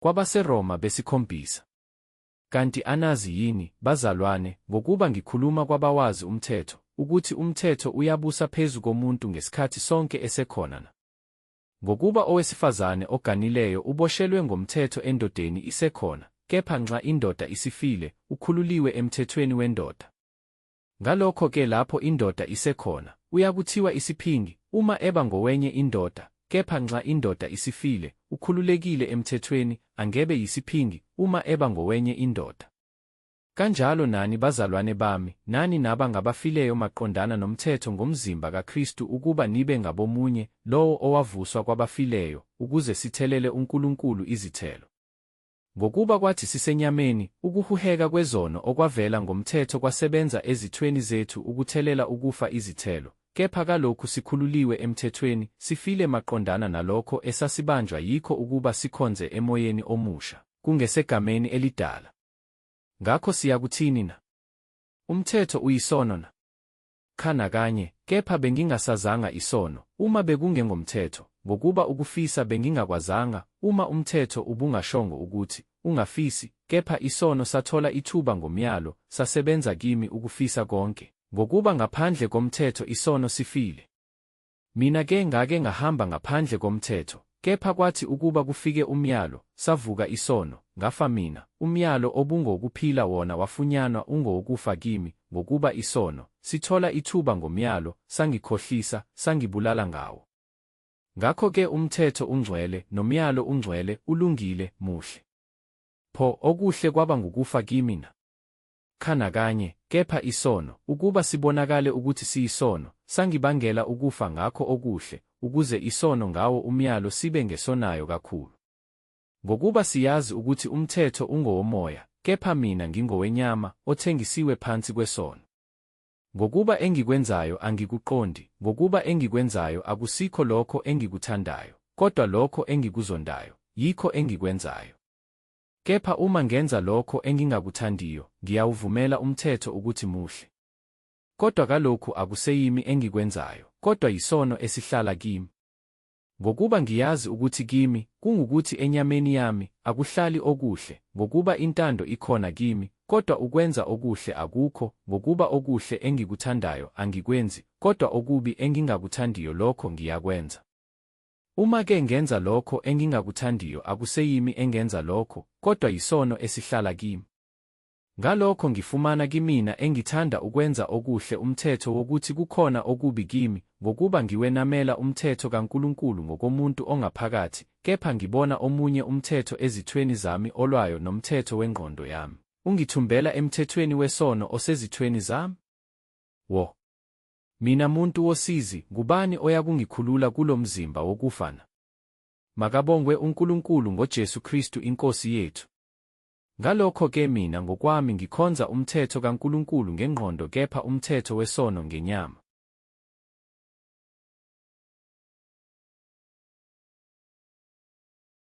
KwabaseRoma besikhombisa. Kanti anazi yini, bazalwane, ngokuba ngikhuluma kwabawazi umthetho, ukuthi umthetho uyabusa phezu komuntu ngesikhathi sonke esekhona na? Ngokuba owesifazane oganileyo uboshelwe ngomthetho endodeni isekhona, kepha nxa indoda isifile, ukhululiwe emthethweni wendoda. Ngalokho-ke lapho indoda isekhona, uyakuthiwa isiphingi, uma eba ngowenye indoda, kepha nxa indoda isifile, ukhululekile emthethweni, angebe yisiphingi, uma eba ngowenye indoda. Kanjalo nani, bazalwane bami, nani naba ngabafileyo maqondana nomthetho ngomzimba kaKristu ukuba nibe ngabomunye, lowo owavuswa kwabafileyo, ukuze sithelele uNkulunkulu izithelo. Ngokuba kwathi sisenyameni, ukuhuheka kwezono okwavela ngomthetho kwasebenza ezithweni zethu ukuthelela ukufa izithelo, kepha kalokhu sikhululiwe emthethweni, sifile maqondana nalokho esasibanjwa yikho ukuba sikhonze emoyeni omusha, kungesegameni elidala. Ngakho siyakuthini na? Umthetho uyisono na? Cha nakanye, kepha bengingasazanga isono, uma bekungengomthetho, ngokuba ukufisa bengingakwazanga, uma umthetho ubungashongo ukuthi, Ungafisi, kepha isono sathola ithuba ngomyalo, sasebenza kimi ukufisa konke, ngokuba ngaphandle komthetho isono sifile. Mina ke ngake ngahamba ngaphandle komthetho, kepha kwathi ukuba kufike umyalo, savuka isono, ngafa mina, umyalo obungowokuphila wona wafunyanwa ungowokufa kimi, ngokuba isono, sithola ithuba ngomyalo, sangikhohlisa, sangibulala ngawo. Ngakho-ke umthetho ungcwele, nomyalo ungcwele, ulungile, muhle. Pho, okuhle kwaba ngukufa kimi na? Cha nakanye, kepha isono, ukuba sibonakale ukuthi siyisono, sangibangela ukufa ngakho okuhle, ukuze isono ngawo umyalo sibe ngesonayo kakhulu. Ngokuba siyazi ukuthi umthetho ungowomoya, kepha mina ngingowenyama, othengisiwe phansi kwesono. Ngokuba engikwenzayo angikuqondi, ngokuba engikwenzayo akusikho lokho engikuthandayo, kodwa lokho engikuzondayo, yikho engikwenzayo. Kepha uma ngenza lokho engingakuthandiyo, ngiyawuvumela umthetho ukuthi muhle. Kodwa kalokhu akuseyimi engikwenzayo, kodwa yisono esihlala kimi. Ngokuba ngiyazi ukuthi kimi, kungukuthi enyameni yami, akuhlali okuhle, ngokuba intando ikhona kimi, kodwa ukwenza okuhle akukho, ngokuba okuhle engikuthandayo angikwenzi, kodwa okubi engingakuthandiyo lokho ngiyakwenza. Uma-ke ngenza lokho engingakuthandiyo akuseyimi engenza lokho, kodwa yisono esihlala kimi. Ngalokho ngifumana kimina engithanda ukwenza okuhle umthetho wokuthi kukhona okubi kimi, ngokuba ngiwenamela umthetho kaNkulunkulu ngokomuntu ongaphakathi, kepha ngibona omunye umthetho ezithweni zami olwayo nomthetho wengqondo yami, ungithumbela emthethweni wesono osezithweni zami. Wo! Mina muntu wosizi, ngubani oyakungikhulula kulo mzimba wokufa na? Makabongwe uNkulunkulu ngoJesu Kristu iNkosi yethu. Ngalokho-ke mina ngokwami ngikhonza umthetho kaNkulunkulu ngengqondo kepha umthetho wesono ngenyama.